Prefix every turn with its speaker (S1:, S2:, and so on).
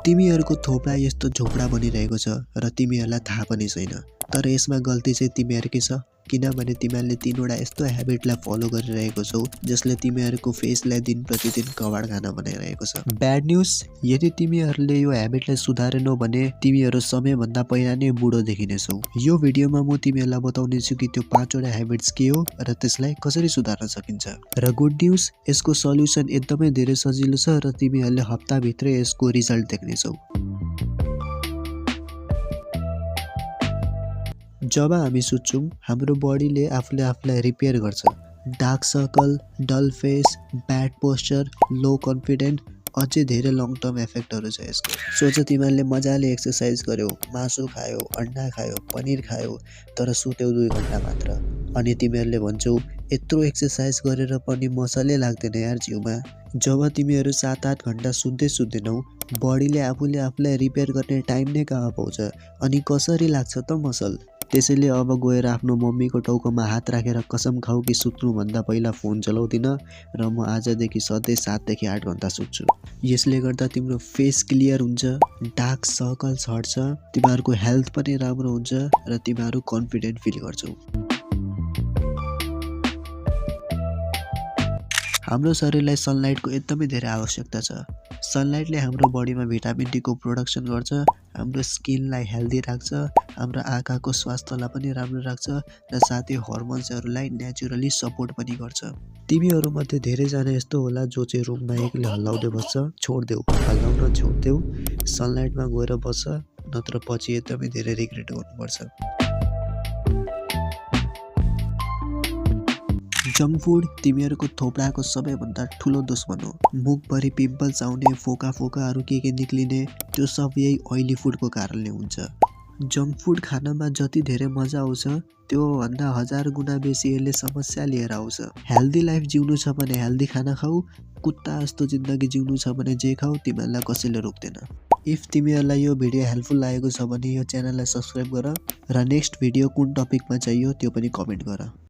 S1: तिमीहरूको थोपडा यस्तो झोपडा बनिरहेको छ र तिमीहरूलाई थाहा पनि छैन। तर यसमा गल्ती चाहिँ तिमीहरूकै छ, किनभने तिमीहरूले 3वटा यस्तो ह्याबिटलाई फलो गरिरहेको छौ जसले तिमीहरूको फेसलाई दिन प्रतिदिन कबाड खाना बनाइरहेको छ। ब्याड न्युज, यदि तिमीहरूले यो ह्याबिटलाई सुधारेनौ भने तिमीहरू समयभन्दा पहिला नै बुढो देखिनेछौ। यो भिडियोमा म तिमीहरूलाई बताउने छु कि त्यो 5वटा ह्याबिट्स के हो र त्यसलाई कसरी सुधार्न सकिन्छ। र गुड न्युज, यसको सल्युसन एकदमै धेरै सजिलो छ र तिमीहरूले हप्ताभित्रै यसको रिजल्ट देख्नेछौ। जब हामी सुत्छौँ हाम्रो बडीले आफूले आफूलाई रिपेयर गर्छ। डार्क सर्कल, डल फेस, ब्याड पोस्चर, लो कन्फिडेन्ट, अझै धेरै लङ टर्म इफेक्टहरू छ यसको। सोच तिमीहरूले मजाले एक्सर्साइज गर्यौ, मासु खायौ, अन्डा खायौ, पनिर खायौ, तर सुत्यौ 2 घन्टा मात्र। अनि तिमीहरूले भन्छौ यत्रो एक्सर्साइज गरेर पनि मसलै लाग्दैन यार जिउमा। जब तिमीहरू 7-8 घन्टा सुत्दैनौ बडीले आफूले आफूलाई रिपेयर गर्ने टाइम नै कहाँ पाउँछ, अनि कसरी लाग्छ त मसल। त्यसैले अब गएर आफ्नो मम्मीको टाउकोमा हात राखेर कसम खाऊ कि सुत्नुभन्दा पहिला फोन चलाउँदिन र म आजदेखि सधैँ 7 देखि 8 घन्टा सुत्छु। यसले गर्दा तिम्रो फेस क्लियर हुन्छ, डार्क सर्कल्स हट्छ, तिमीहरूको हेल्थ पनि राम्रो हुन्छ र तिमीहरू कन्फिडेन्ट फिल गर्छौ। हाम्रो शरीरलाई सनलाइटको एकदमै धेरै आवश्यकता छ। सनलाइटले हाम्रो बडीमा भिटामिन डी को प्रोडक्सन गर्छ, हाम्रो स्किनलाई हेल्दी राख्छ, हाम्रो आँखाको स्वास्थ्यलाई पनि राम्रो राख्छ र साथै हर्मोन्सहरूलाई नेचुरली सपोर्ट पनि गर्छ। तिमीहरूमध्ये धेरैजना यस्तो होला जो चाहिँ रुममा एक्लै हल्लाउँदै बस्छ। छोडिदेऊ, हल्लाउन छोडिदेऊ, सनलाइटमा गएर बस्छ, नत्र पछि एकदमै धेरै रिग्रेट गर्नुपर्छ। जङ्क फुड तिमीहरूको थोपडाको सबैभन्दा ठुलो दुश्मन हो। मुखभरि पिम्पल्स आउने, फोकाहरू के निक्लिने, त्यो सब यही ओइली फुडको कारणले हुन्छ। जङ्क फुड खानमा जति धेरै मजा आउँछ त्यो भन्दा 1000 गुणा बेसी यसले समस्या लिएर आउँछ। हेल्दी लाइफ जिउनु छ भने हेल्दी खाना खाऊ, कुत्ता जस्तो जिन्दगी जिउनु छ भने जे खाऊ, तिमीहरूलाई कसैले रोक्दैन। इफ तिमीहरूलाई यो भिडियो हेल्पफुल लागेको छ भने यो च्यानललाई सब्सक्राइब गर र नेक्स्ट भिडियो कुन टपिकमा चाहियो त्यो पनि कमेन्ट गर।